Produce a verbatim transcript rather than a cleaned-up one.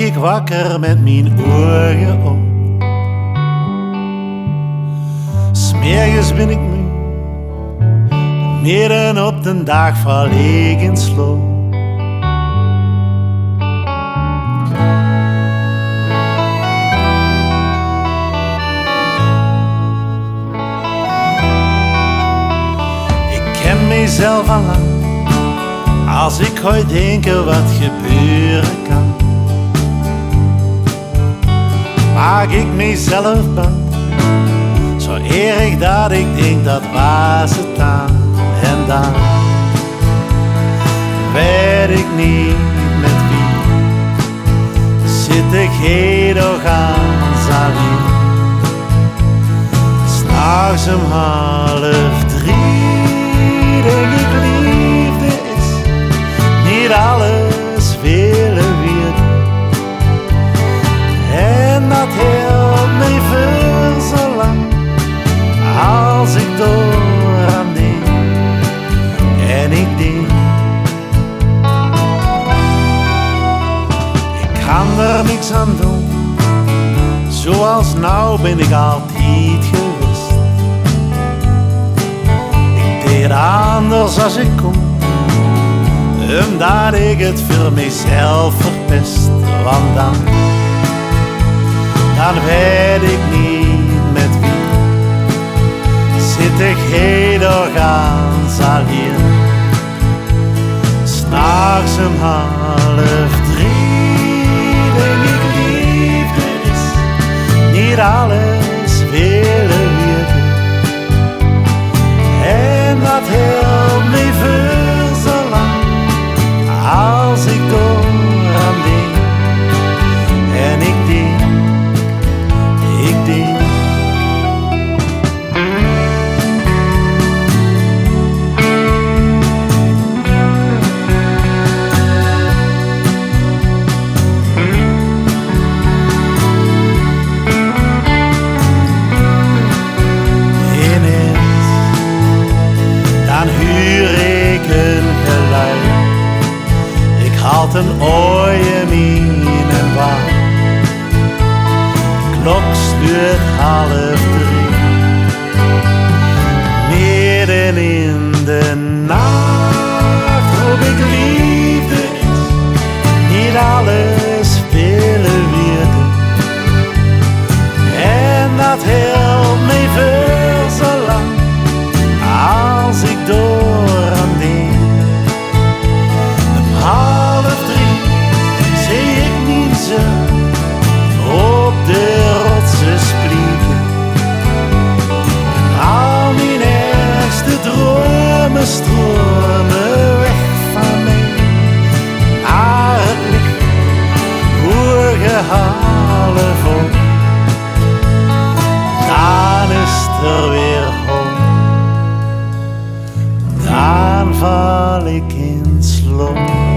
Ik wakker met mien oge op. 's Mergens bin ik moe. Midden op den daag val ik in slaop. Ik ken mezelf al lang. As ik hoi dinke wat gebeure kan, maak ik mezelf bang. Zo erg dat ik dink: dat waas het dan. En dan weit ik niet met wie. Zit ik hie doorgaans allien. 's Nachs um half drie dink ik: liefde is niet alles, vele wieërde. En dat helpt mij veur zo lang. As ik dooraan dink, en ik dink: ik kan er niks aan doen. Zoals nou bin ik altied gewist. Ik deed anders as ik kon, umdat ik het veur mezelf verpest. Want dan, dan weit ik niet met wie. Zit ik hie doorgaans allien. 's Nachs um half drie dink ik: liefde is niet alles, vele wieërde. En dat helpt mij veur zo lang. As ik dooraan dink, en ik dink, ik dink. Ineens, dan huur ik een geluid. Ik haal 'n ojem in en wacht. Klok sluit half drie. Midden in de nacht roep ik: liefde is niet alles, vele wieërde. En dat helpt mij veur zo lang. As ik dooraan dink, um half drie zeen ik mien zon op de rotse spliete. En al mien ergste dromen stromen weg van mij naar het licht, hoge half op. Dan is 't er weer hol. Dan val ik in slaop.